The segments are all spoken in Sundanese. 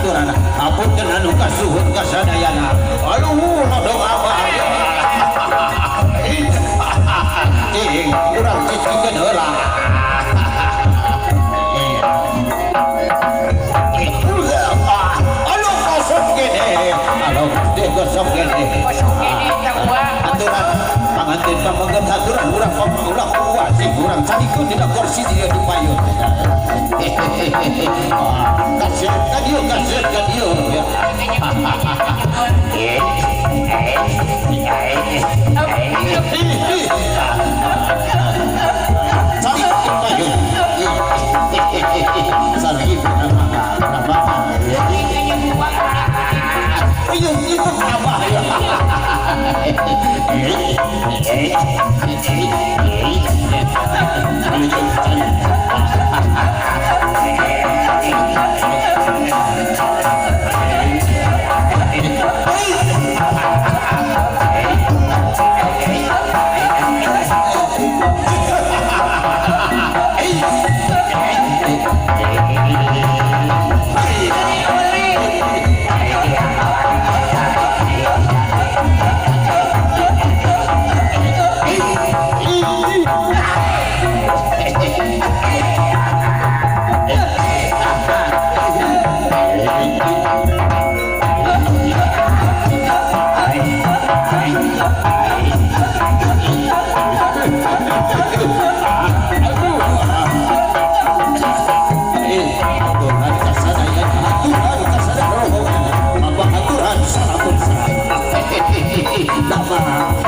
Aturan hapunten anu kasuhun kasadayana. Aduh, nodong abah. Cing, urang cicingkeun heula. Aduh, kosong gede. Aduh, dia kosong gede. Kosong gede tawa. Aturan panganten pameget aturan urang ulah kuat sih urang calikeun dina kursi dia di payun. Kasihan ka dieu, kasihan ka dieu. Calikeun payun. Sargi nama nama. Iya, itu apa ya?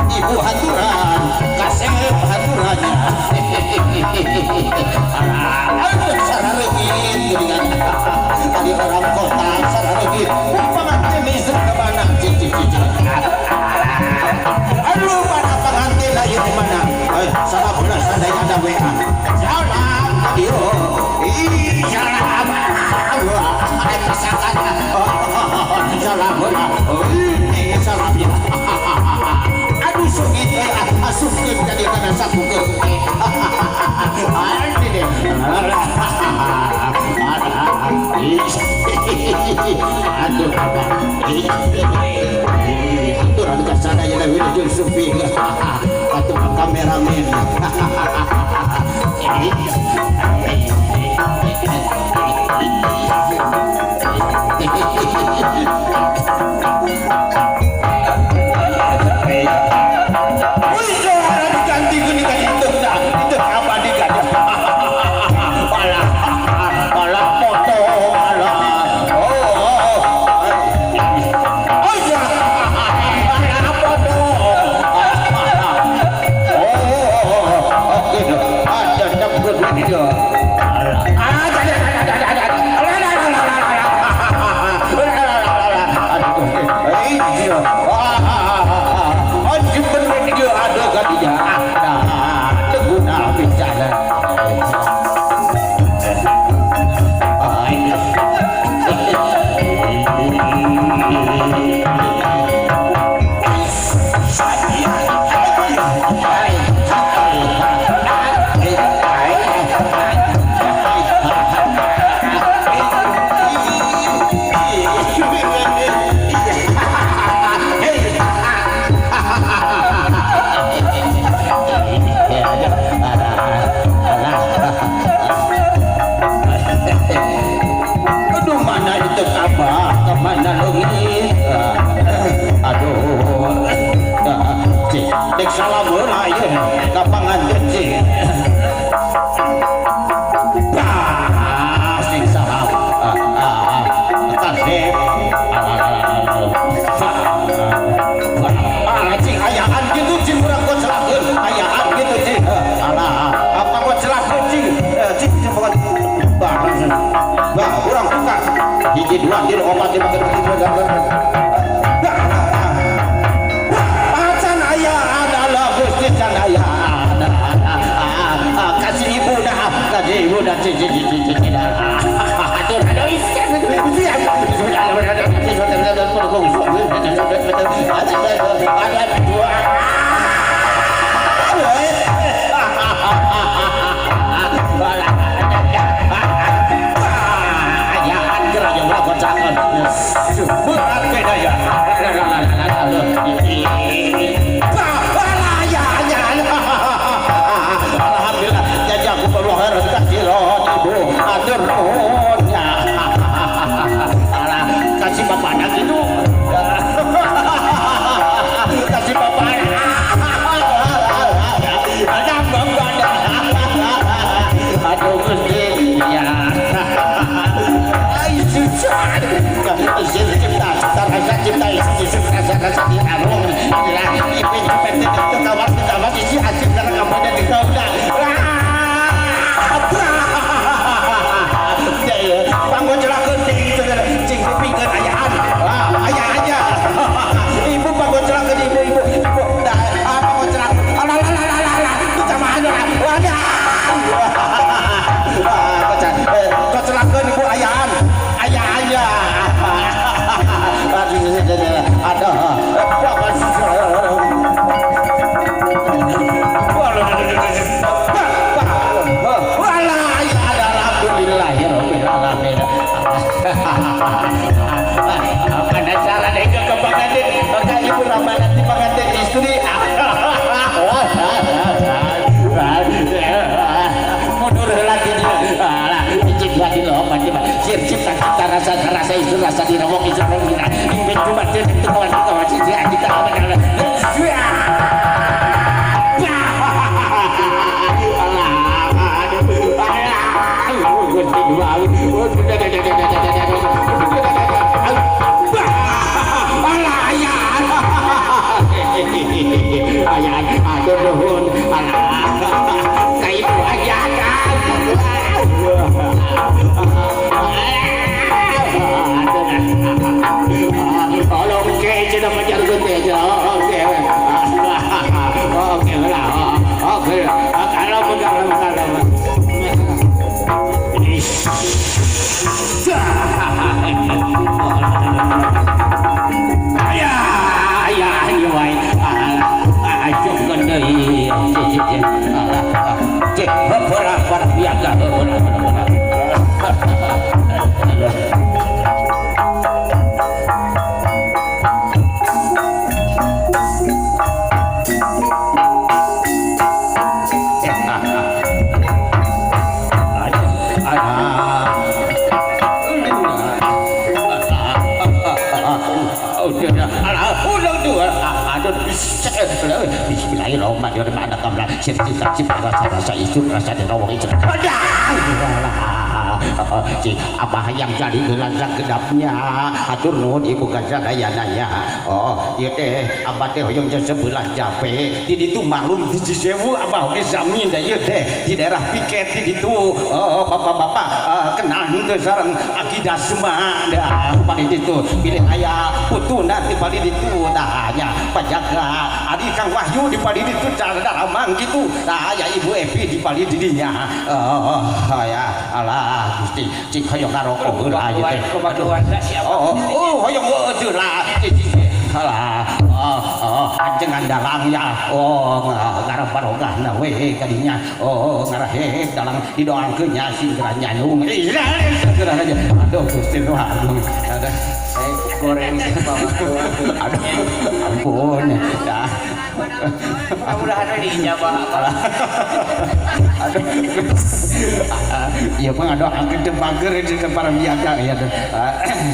Ibu haturan, kasep haturannya. Aduh, sarareugit geuningan. Tadi orang kota sarareugit. Pengantin istri ke mana? Cik cik cik. Aduh, mana pengantin ayo di mana? Sama belas seandainya ada WA. Salam radio. Ih, salam. Pasangan. Salam. Ih, salam ya. Aduh, sugit asupkeun ka dieu kana sakukeun. Aduh deh. Aduh, apa? Aturan ka sadaya wilujeng sumping. Atuh kameramen. Wih, suara diganti gini kan itu dah. Itu apa diganti? Alah, alah foto, alah. Oh, oh, oh. Iya, alah foto. Oh, oke, ada dapet video. Alah, ada, ada, ada, ada, ada. Alah, alah, alah, alah, alah. Aduh, iya. Anjing bener dia ada kadinya. Nah, teguna bicara. Aduh, mana itu abah, kemana leungit? Aduh, cik, dek salam heula ieu ka panganten cik. Bah, sing salam. Kasep. Ah, cing ayaan gitu cing urang kocelakeun, ayaan gitu cing. Alah, apa kocelakeun cing? Cing cing bukan. Bah, bah, urang buka. Hiji dua tilu opat lima genep tujuh delapan. Acan aya adalah Gusti can aya. Kasih ibu dah, kasih ibu dah cing cing cing cing. Aduh, aduh, ayaan geura jeung urang kocakeun. Berat beda ya. Alhamdulillah jazakumullah khairan katsiran ibu. Atur nuhun ya. Alah, kasih bapakna gitu. Kasih bapakna. Ada bapakna. Aduh Gusti ya. Ai susah. Cipta cipta rasa cipta isi rasa rasa di arung. Ya, ibu ibu kawat kawat isi asik karena kamu di kau dah. Panggocelakeun cing cing kupingkeun ayaan. Aya aja. Ibu panggocelakeun ibu ibu ibu. Dah panggocelakeun. Alah alah alah alah. Itu sama aja. Wadah. Kocelakeun ibu ayaan. Aya aja. Ada. Penasaran ke pengantin, maka ibu ramalan di pengantin istri. Mundur lagi dia. Icip lagi loh, mandi sir cipta cipta rasa rasa itu rasa di rewok itu rewok kita. Cuma itu kawan kawan sih kita apa kalau. Bismillahirrahmanirrahim. Rasa itu rasa itu. Abah yang jadi gelanjang kedapnya atur nuhun ibu gajah dayananya. Oh ieu teh abah teh hoyong sebelah jape di ditu maklum di Cisewu abah oge sami da ieu teh di daerah Piket di ditu. Oh bapak-bapak kenal henteu sareng akidah semua da upami ditu pilih aya putuna di pali ditu tah nya pajaga adi Kang Wahyu di pali ditu daramang gitu tah aya Ibu Evi di pali didinya. Oh ya alah Gusti cik hoyong ngarokok heula ieu teh. Oh oh hoyong heueuh lah cik. Alah oh oh anjengan dalang ya. Oh ngarah barokahna we kadinya. Oh ngarah hehe dalang didoakeun nya sing gerah nyanyung. Aduh Gusti nu agung. Aduh goreng aduh ampun ya. Mudah-mudahan we diijabah. Aduh. Ieu mah ngadoakeun teu bager di para biaga ya teh.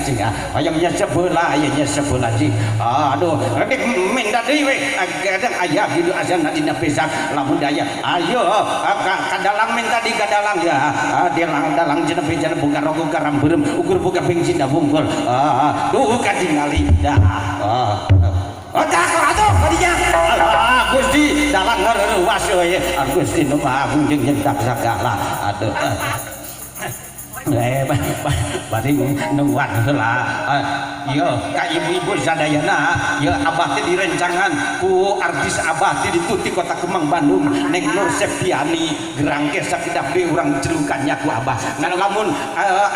Cing ah hoyong nya sebelah aya nya sebelah cing. Aduh rek minta deui we kadang aya kitu azan dina pesak lamun daya. Ayo ka dalang minta di ka dalang ya. Dalang dalang cenah cenah boga rogo garam beureum ukur boga pingsin da bungkul. Duh katingali dah. Otak atuh kadinya. Gusti dalang ngareuwas euy. Gusti nu Maha Agung jeung nyentak sagala. Aduh. Bari nungguan heula. Ieu ka ibu-ibu sadayana, ieu abah teh direncangan ku artis abah teh ditu ti Kota Kemang Bandung, Neng Nur Septiani, gerang ge sakedap deui urang celukannya ku abah. Ngan lamun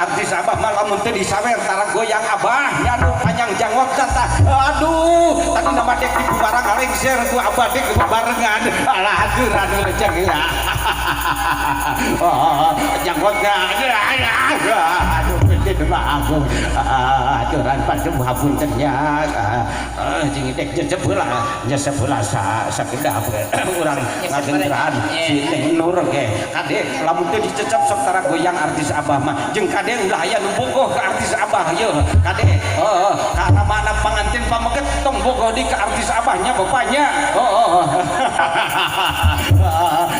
artis abah mah lamun teu disawer tara goyang abah nya nu panjang jangwak tah. Aduh, tadi nama dek di barang alengser ku abah dek barengan. Alah aduh aduh ceng ya. Oh, jangwakna. Aduh, Mah Agung aturan paduh hapunten nya jeung dek nyesep heula nyesep heula sakedap urang ngagendraan si Neng Nur ge kade lamun teu dicecep sok tara goyang artis abah mah jeung kade ulah aya nu bogoh ka artis abah yeuh kade heeh kana mana pangantin pameget tong bogoh di ka artis abahnya bapaknya heeh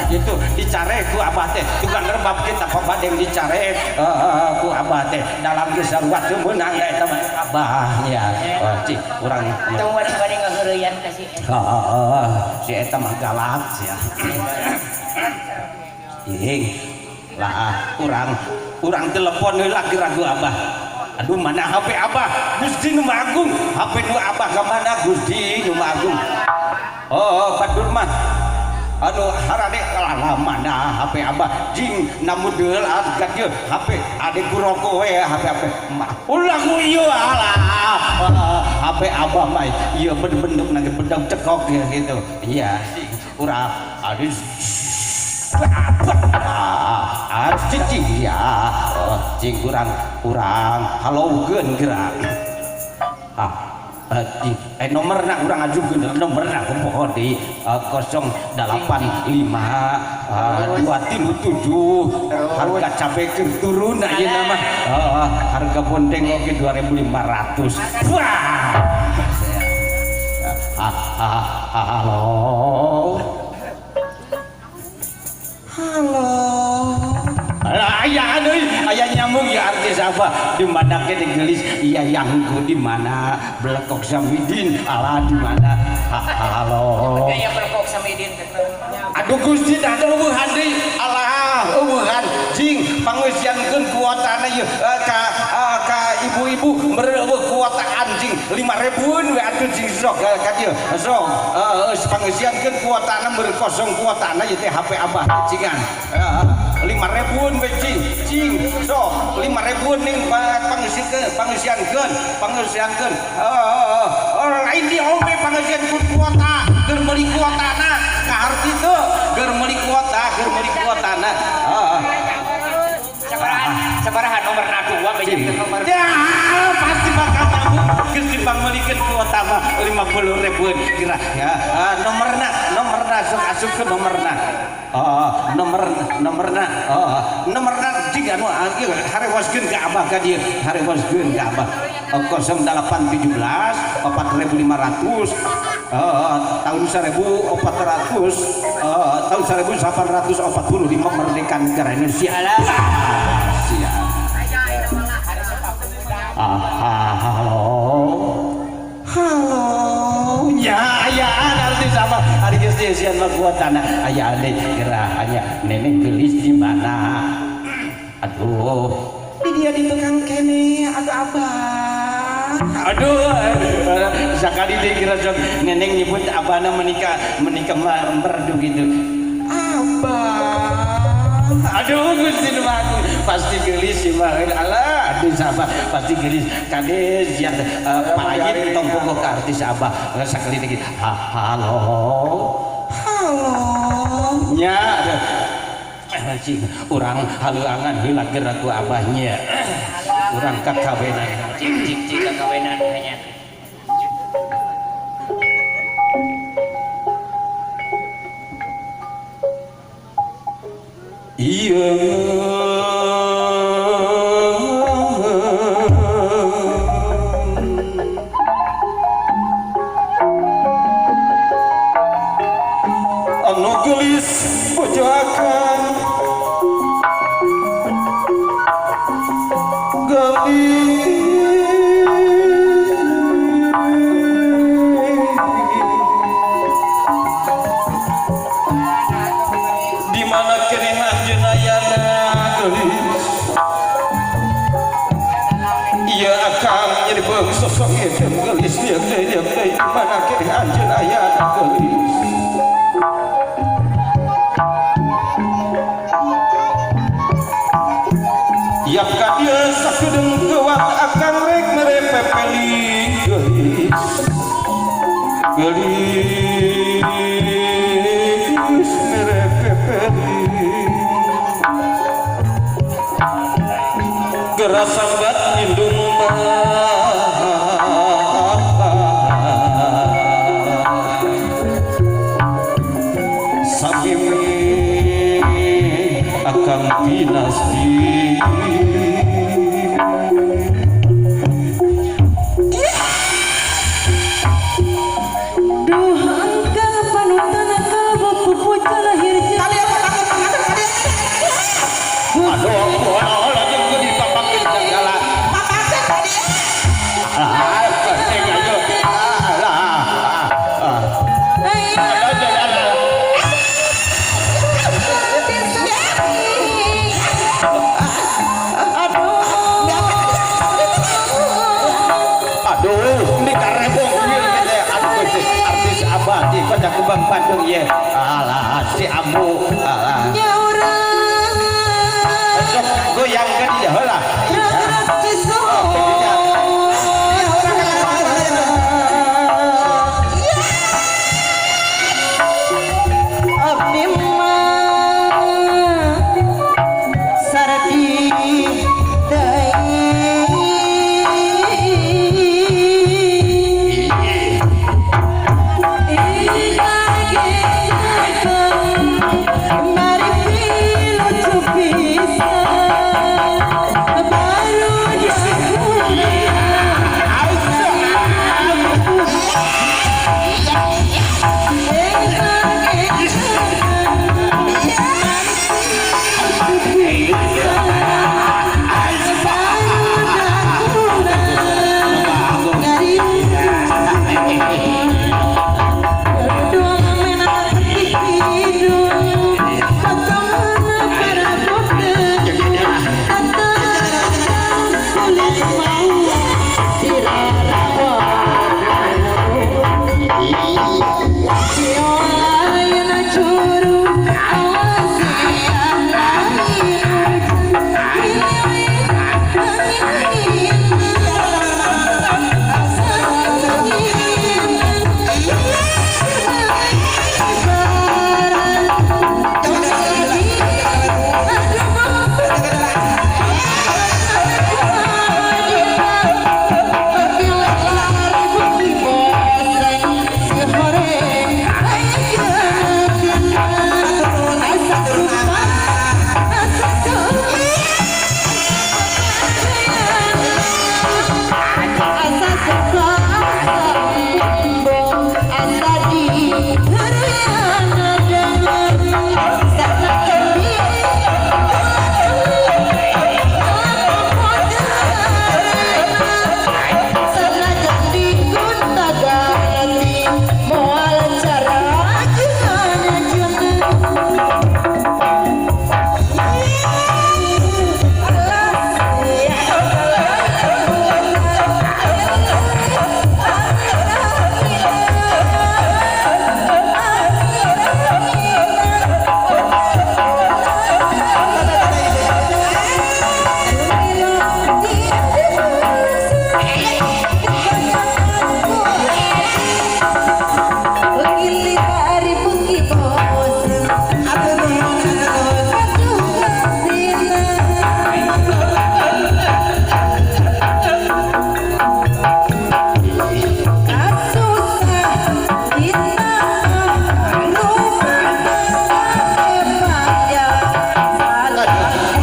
itu dicare ku abah teh tukang rebab kita pabadeng dicare ku abah teh dalam geus sarua teu meunang da eta mah abahnya cik urang tong wani-wani ngaheureyan ka si eta. Heeh si eta mah galak sia ing lah urang telepon heula geura ku abah. Aduh mana HP abah Gusti nu Maha Agung HP nu abah ka mana Gusti nu Maha Agung. Oh badur mah anu harade lah mana HP abah jing namudeul ka dieu HP ade ku rokok we HP HP ulah ku ieu alah HP abah mah ieu bentuk nage bedog cekok ya gitu iya urang ade ah cicing ya cing urang halaukeun geura ah nomorna urang ajukeun nomorna kumaha di 085 237 harga cabe keur turun ayeuna mah harga bonteng oge 2500. Wah halo halo aya aduh aya nyambung ya artis apa di mana ke gelis iya yangku di mana belekok samidin ala di mana halo gaya belekok samidin. Aduh Gusti da eueuhan deui alah eueuhan jing pangeusiankeun kuotana ieu ka ibu-ibu meureun eueuh kuota anjing 5000-eun we atuh jing sok ka dieu sok pangeusiankeun kuotana meureun kosong kuotana ieu teh HP abah cingan 5000-eun we cing cing sok 5000-eun ning pangeusiankeun pangeusiankeun lain di ome pangeusiankeun kuota keur meuli kuotana kaharti teu keur meuli kuota keur meuli kuotana heeh sabarahan nomorna dua bejakeun nomor ya pasti bakal nyambung geus dipangmeulikeun kuota mah 50.000-eun geura ya nomorna nomorna sok asupkeun nomorna nomorna nomorna jig anu ieu harewaskeun ka abah ka dieu harewaskeun ka abah 0817 4500 tahun 1400 tahun 1845 merdeka negara Indonesia. Siap. Halo halo ya ayaan artis apa hari geus sian mah kuotana aya deui geura aya nenek geulis di mana aduh di dia di tukang kene atau abah aduh sakali deui geura sok neneng nyebut abahna menikah menikah merdu gitu abah aduh Gusti nu Maha Agung pasti geulis si mah alah aduh sahabat pasti geulis kades yang payit tong bogoh ka artis abah sakali deui halo halo nya cing urang haleuangan heula geura ku abahnya urang kakawenan cing cing cing kakawenan hanya iya anu geulis bojoakan geulis di mana keneh anjeun ayana geulis ieu akang nyeri beung sosok ieu geulis ieu deui di mana keneh anjeun ayana geulis Yap ka dieu sakedeung keuwat akang rek mere pepeling geulis geulis mere pepeling geura sambat Bandung ye. Alah si ambu alah. Sok goyang ke dia heula.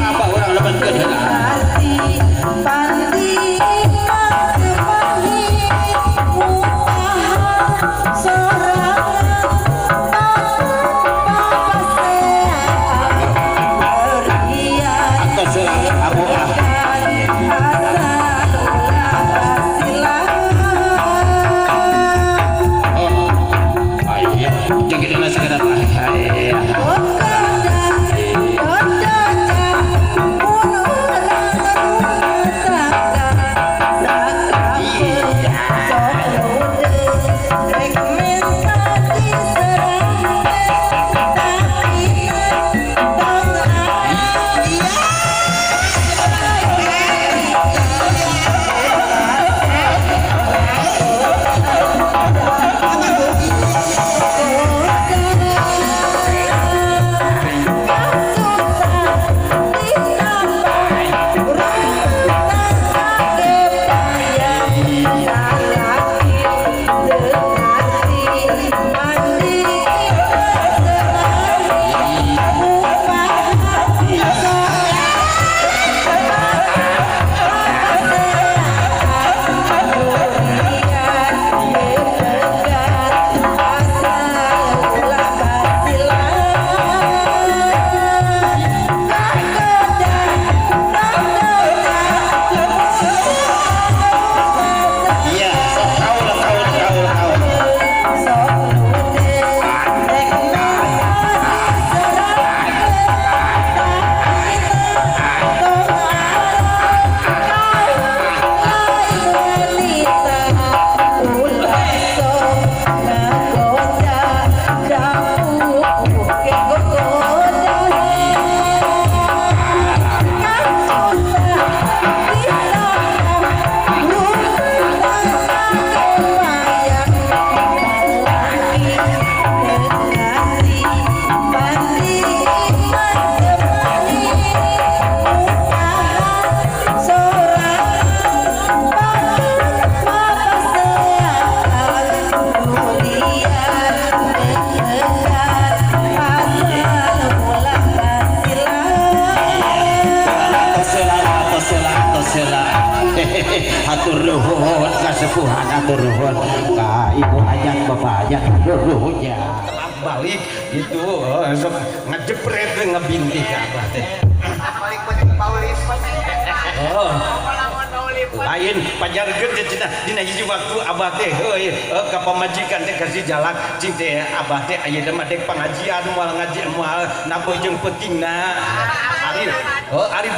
Abah urang lebetkeun heula. Atur nuhun kasepuhan, atur nuhun ka ibu hajat, bapak hajat, nuhun ya. Telat balik gitu, oh, sok ngejepret ngebinti ka abah teh. Balik balik Paulis. Oh. Lain pajarkeun teh cenah dina hiji waktu abah teh heuy ka pamajikan teh kasih jalan cing teh abah teh ayeuna mah dek pangajian moal ngaji moal nabeuh jeung peutingna. Ari oh ari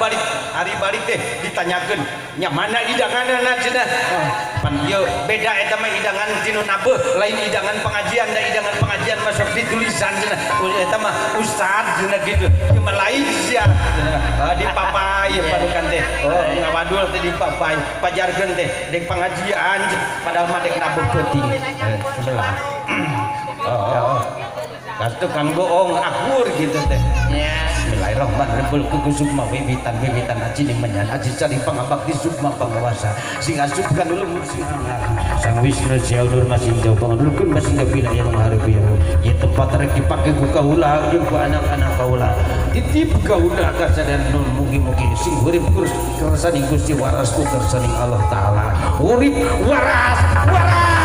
balik teh ditanyakeun nya mana hidanganna cenah. Oh, pan ieu beda eta mah hidangan tinu nabeuh lain hidangan pengajian, da hidangan pengajian mah sok ditulisan cenah. Eta mah ustad cenah gitu. Ieu mah lain sia. Oh, dipapai padukan teh. Oh, ngawadul teh dipapai pajarkeun teh dek pengajian padahal mah dek nabeuh peuting. Sebelah. Oh. Kas tukang bohong akur gitu teh. Ya. Bismillahirrahmanirrahim. Kuku sukma wiwitan wiwitan aji ning menyan aji cari pangabakti sukma pangawasa sing asupkan dulu Sang Wisnu Siaunur masing jauh pangadulkeun masing bila yang mengharupi ya tempat rek dipake ku kaula jeung ku anak-anak kaula titip kaula kasadaran mugi-mugi sing urip kersaning Gusti waras ku kersaning Allah Taala urip waras waras.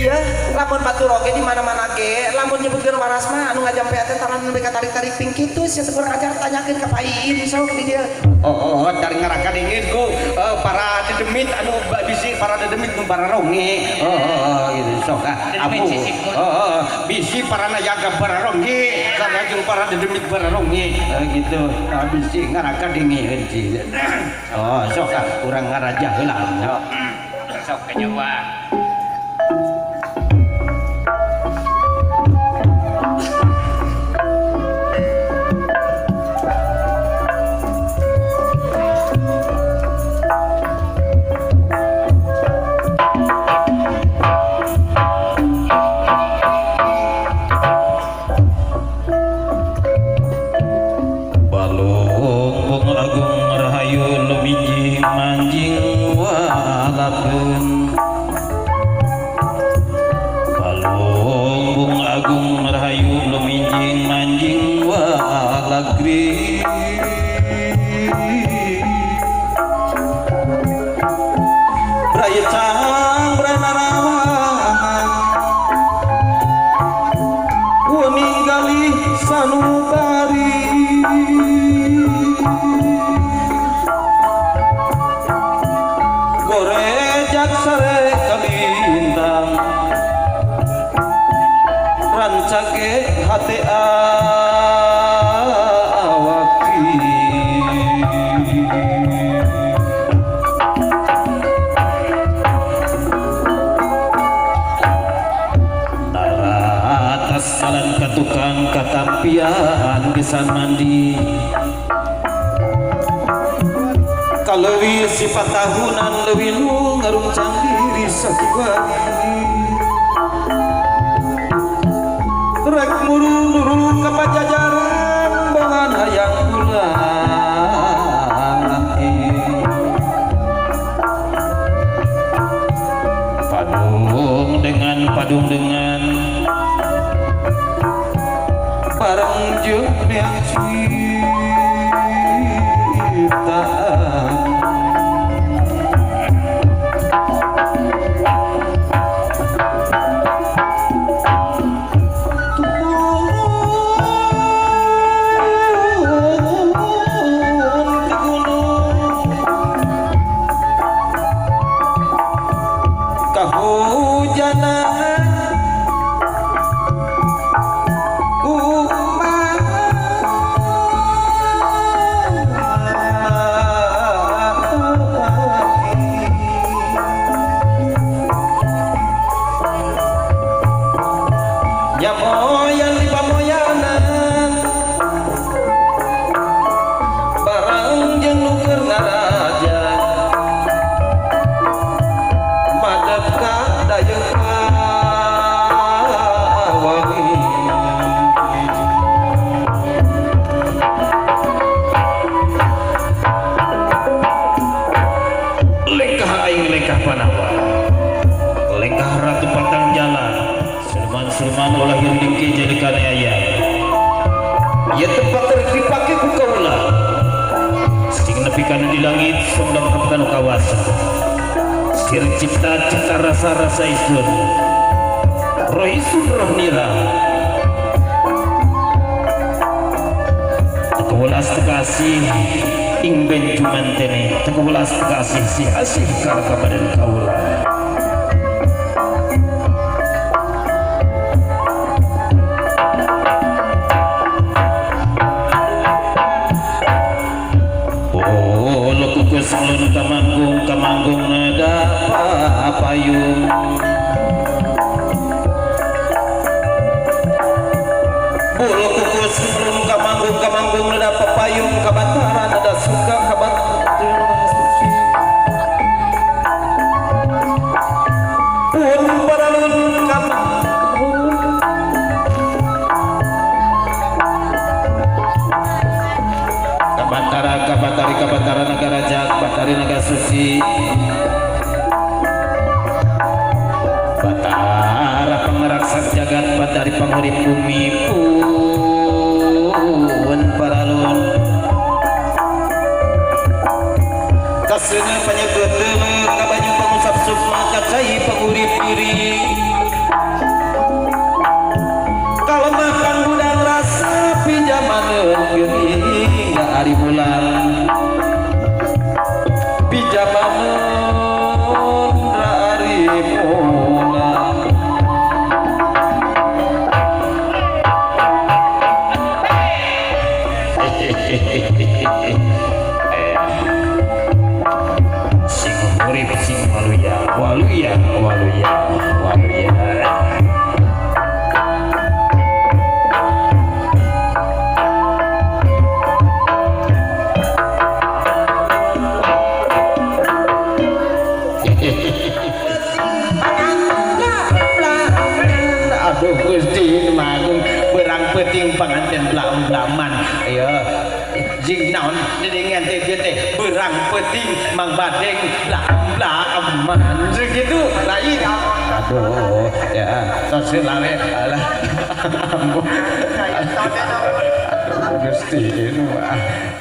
Iya, lamun batur oge di mana-mana ge, lamun nyebutkeun waras mah anu ngajampe teh taran mereka tarik-tarik ping kitu sia teu kurang ajar tanyakeun ka Pai sok di dieu. Oh, dari ngarakan ingin ku para dedemit anu bisi para dedemit nu bararonge. Oh, gitu sok ah. Dedemit Abu. sisikmut. Oh, bisi para nayaga bararonge, sareng jeung para dedemit bararonge. Gitu. Ah, bisi ngarakan dingin sih. Oh, sok ah urang ngaraja heula. Sok ke Jawa. Balung Bung Agung Rahayu lumiji manjing walakeun. Balung Bung Agung Rahayu lumiji manjing walagri. Brayecang branarawangan wening galih sanubari. Gorejak sare kalintang rancake hate awaki. Taratas salan katukang katampian gesan mandi kaleuwi sifat tahunan leuwih nu ngarungcang diri sakiwari. Rek murung-murung ka pajajaran bongan hayang pulang nanti. Padung dengan bareng jeung neang ciptaan. Turun ke gunung kahujanan Nyamoyan di pamoyanan bareng jeung nu keur ngaraja madep ka dayeuh wangi. Lengkah aing lengkah panawa lengkah ratu patang jalan Sulman-sulman olah hirdingki jadi kaneaya ya tempat rek dipake ku kaula sing nepi kanu di langit sumdang kanu kawasa. Sir cipta cipta rasa rasa isun. Roh isun roh nira. Tekuwelas tekasih ing ben jumantene, tekuwelas tekasih si asih karakabadan kaula. Oh, kukus lun kamanggung kamanggung nada payung. Bulu kukus lun kamanggung kamanggung nada payung kabatara nada suka kabat. Pun paralun kamanggung. Kabatara kabatari kabatara nagara jak batari naga suci. Batara pangaraksa jagat batari pangurip bumi pun paralun. Kaseuneu panyegeut leuleuk ka banyu pangusap sukma kacai pangurip diri. Kalemah kang gudang rasa pinjamaneun geuning da ari bulan. Pinjamaneun da ari bulan. Sing urip sing waluya, waluya, waluya, waluya. Aduh Gusti magung berang peuting panganten blam-blaman. Ayo jing naon didengen teh kieu teh berang peuting Mang Badeng blam-blaman segitu lain. Aduh ya tos heula we alah. Aduh Gusti nu ah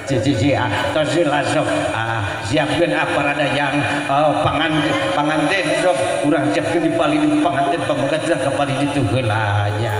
cici ah tos heula sok ah siapkeun aparada yang panganten sok urang siapkeun di palidung panganten pamegat ka palidung heula nya.